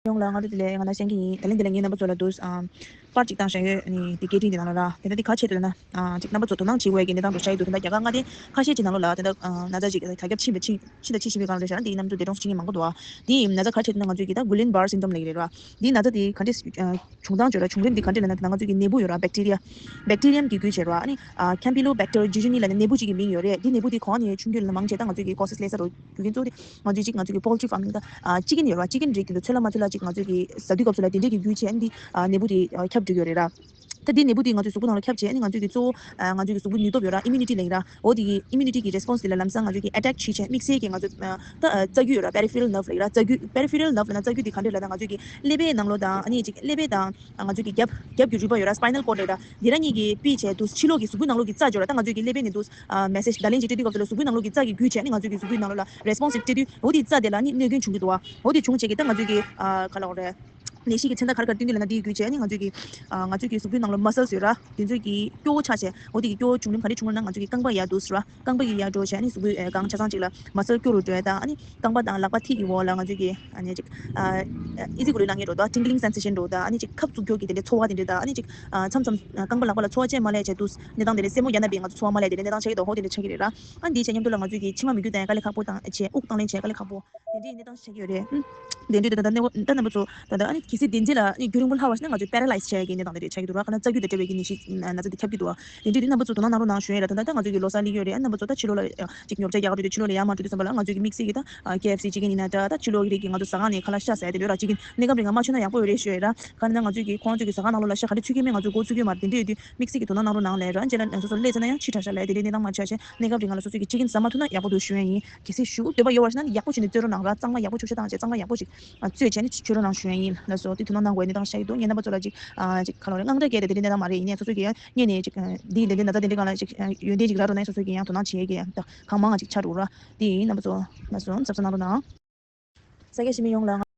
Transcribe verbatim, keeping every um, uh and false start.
ཡོངས་ལ་སྔ་དྲོ་བདེ་ལེགས། ང་ལ་ཤན་གྱི་ཡིན། ད་ལན་འདི་ལ་ངས་རྣམ་པ་ཚོ་ལ་འདུག་ཨམ། པར་གཅིག་བཏང་བཞག་ཡོད། ཨ་ནི་དེ་སྐད་འཕྲིན་དེ་ནང་ལོགས་ལ་དེ་འདྲ་དེ་ག་ཆེད་དུ་ལ་ན། ཨ་ཅིག་རྣམ་པ་ཚོ་དོ་སྣང་བྱེད་དགོས་ཀྱི་གནས་སྟངས་དུ་ཤར་ཡོད་འདུག་དེ་འདྲ་རྒྱ་གར་མངའ་སྡེ་ཁ་ཤས་ཀྱི་ནང་ལོགས་ལ་དེ་འདྲ་ཨ་ན་ཚ་ཅིག་དར་ཁྱབ་ཕྱིན་པ་ཕྱིན་ཕྱིན་དང་ཕྱིན་བཞིན་པའི་སྒང་ལ་རེད་ཤག་འདི་ཡིན་ནམ་དུ་འདས་གྲོངས་སུ་ཕྱིན་མཁན་མང་པོ་འདུག་ཨ་འདི་ཡིན་ན་ཚ་ག་ཆེད་དུ་ན་ང་ཚོས་ཀྱི་ད་Guillain་Barré syndrome་ལབ་ཀྱི་རེད་བ། འདི་ན་ཚ་དེ་ག་འདྲས་བྱུང་སྟངས་བརྗོད་ར། བྱུང་རིམ་འདི་ག་འདྲས་ལབ་ན་ད་ང་ཚོས་ཀྱི་ནད་འབུ་ཡོད་ར། bacteria། bacterium་གྱི་བརྒྱུད་བྱས་ར། ཨ་ནི་ཨ་Campylobacter jejuni་ལབ་ནས་ནད་འབུ་གཅིག་གི་མིང་ཡོད་རེད། འདི་ནད་འབུ་དེ་གོང་ནས་ཆུང་རྒྱུན་ལ་མང་ཆེ་ད་ང་ཚོས་ཀྱི་ཀོ་སིས་ལེ་ས་རུ་རྒྱུ་རྐྱེན་གཙོ་བོ་དེ། ང་ཚོས་གཅིག་ང་ཚོས་ཀྱི་poultry farming་ད་ཨ་chicken་ཡོད་ར། chicken་རིགས་དེ་ཚོ་ཚོད་ལ་མ་ཚོད་ལ་གཅིག་ང་ཚོས་ཀྱི་ཟ་དུས་སྐབས་སུ་ལ་དེ་འདྲས་ཀྱི་བརྒྱུད་བྱས་ཨ་ནི་འདི་ཨ་ནད་འབུ་དེ་ཨ་ཁྱབ་འགྲོ་གི་ཡོད་རེད་ར། ད་འདི་ནད་འབུ་དེ་ང་ཚོའི་གཟུགས་པོ་ནང་ལ་ཁྱབ་བྱས་ཨ་ནི་ང་ཚོས་ཀྱི་གཙོ་བོ་ཨ་ང་ཚོས་ཀྱི་གཟུགས་པོའི་ནུས་སྟོབས་ཡོད་ར། immunity་ལབ་ཡིན་ར། འོ་དེ་གི་immunity་གི་response་དེ་ལ་ལམ་སང་ང་ཚོས་ཀྱི་attack་བྱེད་བྱས་དམིགས་བསལ་གྱི་ང་ཚོ་ཨ་ད་ཨ་རྩ་རྒྱུད་ཡོད་ར། peripheral nerve་ལབ་ཡིན་ར། རྩ་རྒྱུད་peripheral nerve་ལབ་ན་རྩ་རྒྱུད་དེ་ག་འདྲས་ལབ་ན་ང་ཚོས་ཀྱི་ཀླད་པའི་ནང་ལོགས་དང་ཨ་ནི་ཅིག་ཀླད་པའི་དང་ང་ཚོས་ཀྱི་རྒྱབ་རྒྱབ་ཀྱི་རུས་པ་ཡོད་ར། spinal cord་རེད་ར། འདི་ར་གཉིས་ཀྱིས་ཕུད་བྱས་དུས་ཕྱི་ལོགས་ཀྱི་གཟུགས་པོའི་ནང་ལོགས་ཀྱི་རྩ་འབྱོར་ར། ད་ང་ཚོས་ཀྱི་ཀླད་པའི་ནས་དུས་ཨ་message་བརྡ་ལན་ཅིག་སྤྲད་དུས་སྐབས་སུ་ལ་གཟུགས་པོའི་ནང་ལོགས་ཀྱི་རྩ་གིས་བརྒྱུད་བྱས་ནི་ང་ཚོས་ཀྱི་གཟུགས་པོའི་ནང་ལོགས་ལ་response་ཅིག་སྤྲད་དུས་འོ་དེ་རྩ་དེ་ལ་ནི་གནོད་སྐྱོན་བྱུང་གི་འདུག་བ། འོ་དེ་བྱུང་བྱས་ཀྱི་ད་ང་ཚོས་ཀྱི་ཨ་ག་ལབ་དགོས་རེད། ནད་གཞི་གི་མཚོན་རྟགས་ག་རེ་ག་རེ་སྟོན་གྱི་ལབ་ན་དེ་བརྒྱུད་བྱས་ནི་ང་ཚོས་ཀྱི་ཨ་ང་ཚོས་ཀྱི་གཟུགས་པོའི་ནང་ལོགས་muscles་ཡོད་ར། དེ་ཚོས་ཀྱི་སྐྱོ་བོ་ཆགས་བྱས་འོ་དེ་གི་སྐྱོ་བོ་བྱུང་རིམ་ག་འདྲས་བྱུང་ལབ་ན་ང་ཚོས་ཀྱི་རྐང་པ་ཡར་འགྲོ་ཟེར་ར། རྐང་པ་གི་ཡར་འགྲོ་བྱས་ནི་གཟུགས་པོའི་ཨ་སྒང་ཆ་ཚང་ཅིག་ལ་muscle་སྐྱོ་རུ་འགྲོ་ཡ་དང་ཨ་ནི་རྐང་པ་དང་ལག་པ་མཐིལ་གྱི་འོག་ལ་ང་ཚོས་ཀྱི་ཨ་ནི་ཅིག་ཨ་ཨི་ཟི་གུ་རུ་ནང་ངེས་འགྲོ་དང་tingling sensation་འགྲོ་དང་ཨ་ནི་ཅིག་ཁབ་བཙུགས་འགྱོག་གི་དེ་འདྲའི་ཚོར་བ་དེ་འདྲ་དང་ཨ་ནི་ཅིག་ཨ་མཚམས་མཚམས་ཨ་རྐང་པ་ལག་པ་ལ་ཚོར་བ་ཅན་མ་སླེབས་བྱས་དུས་གནས་སྟངས་དེ་འདྲའི་སེན་མོ་ཡར་ན་བའི་ང་ཚོ་ཚོར་བ་མ་སླེབས་དེ་འདྲའི་གནས་སྟངས་ཆགས་ཀྱི་འདུག་འོ་དེ་འདྲ་ཆགས་ཀྱི་རེད་ར། ཨ་འདི་བྱས་མཉམ་དུ་ལ་ང་ཚོས་ཀྱི་མཆིལ་མ་མི་རྒྱུ་དང་དཀའ་ལས་ཁག་པོ་དང་བྱས་དབུགས་བཏང་ལེན་བྱས་དཀའ་ལས་ཁག་པོ། དེ་འདྲའི་གནས་སྟངས་ཆགས་ཀྱི་ཡོད་རེད། ཨུམ། དེ་འདྲའི་ད་ལྟ་གནས་ད་རྣམ་པ་ཚོ་ད་ལྟ་ཨ་ནི་གལ་སྲིད་བདེན་འཛིན་ལ་ཨ་ནི་རྒྱུན་རིང་པོ་ལྷག་པ་ཞིག་ན་ང་ཚོས་paralyze་བྱས་ཡ་གི་གནས་སྟངས་དེ་འདྲ་ཆགས་ཀྱི་འདུག་ར། ཁ་ན་རྩ་རྒྱུད་དང་འབྲེལ་བའི་གི་ནད་གཞི་ན་ཚ་དེ་ཁྱབ་ཀྱི་འདུག་བ། དེ་འདྲའི་དེ་རྣམ་པ་ཚོ་དོ་སྣང་གནང་རོགས་གནང་ཞུ་ཡ་ར། ད་ལྟ་ད་ང་ཚོས་ཀྱི་ལོ་གསར་སླེབས་ཀྱི་ཡོད་རེད། ཨ་རྣམ་པ་ཚོ་ད་ཕྱི་ལོགས་ལ་ཨ་ཅིག་ཉོ་ཆ་རྒྱག་ག་འགྲོ་དུས་དུས་ཙམ་པ་ལ་ང་ཚོས་ཀྱི་དམིགས་བསལ་གྱི་ད་ཨ་ཀེ་ཨེཕ་སི་ཅི་ཀན་ཡིན་ན་འདྲ། ད་ཕྱི་ལོགས་ཀྱི་རིགས་ཀྱི་ང་ཚོ་ཟ་ཁང་ནས་ཁ་ལག་ཤ་ཟ་ཡ་དེ་འདྲ་ཡོད་ར། ཅི་གི་གནས་སྐབས་རིང་ང་མ་མཆོད་ན་ཡག་པོ་ཡོད་རེད་ཞུ་ཡ་ར། ག་རེ་ན་ང་ཚོས་ཀྱི་ཁོ་རང་ཚོ་གི་ཟ་ཁང་ནང་ལོགས་ལ་ཤ་ག་རེ་འཚོལ་གྱི་མེད། ང་ཚོས་སྒོ་བཙུགས་ཀྱི་མ་རེད། དེ་འདྲ་ཡོད་དུས་དམིགས་བསལ་གྱི་དོ་སྣང་གནང་རོགས་གནང་ལབ་ར། རྗེས་ལ་སོ་སོ་སླེབས་ཚར་ན་ཡང་ཕྱི་དྲགས་ཤག་ལབ་དེ་འདྲའི་གནས་སྟངས་མ་ཆགས་བྱས་གནས་སྐབས་རིང་ང་ལ་སོ་སོ་གི་ཅི་གིན་ཟ་མ་ཐུབ་ན་ཡག་པོ་འདུག་ཞུ་ཡ་ཡིན། གལ་སྲིད་ཞུ་འདོད་པ་ཡོད་པ་ཞིག་ན་ཡག་པོ་བྱས་ནས་བཙོས་རོགས་གནང་ར། གཙང་མ་ཡག་པོ་ཆུ་བཤལ་བཏང་བྱས་གཙང་མ་ཡག་པོ་ཞིག་བཙོས་བྱས་ནས་མཆོད་རོགས་གནང་ཞུ་ཡ་ཡིན་ལགས་སོ། དེ་དོ་སྣང་གནང་དགོས་གནས་སྟངས་ཤིག་འདུག་ངས་རྣམ་པ་ཚོ་ལ་ཅིག་ཨ་ཅིག་ག་ལབ་རེད། དངངས་སྐྲག་སྐྱེས་ཏེ་དེ་འདྲའི་གནས་སྟངས་མ་རེད། ཡིན་ནའི་སོ་སོ་གི་ཡང་སྔོན་ནས་ཅིག་འདིའི་ལས་དོན་ན་ཚ་དེ་འདྲའི་སྒང་ལ་ཅིག་ཡོན་ཏན་ཅིག་རག་འགྲོ་ན་སོ་སོ་གི་ཡང་དོ་སྣང་བྱེད་ཡ་གི་ཡང་ད་གང་མང་ཅིག་ཆགས་འགྲོ་ར། དེ་ཡིན་རྣམ་པ་ཚོ་ལགས་སོ། གཟབ་གཟབ་གནང་རོགས་གནང་། ས་སྐྱ་ཞི་མི་ཡོངས་ལ།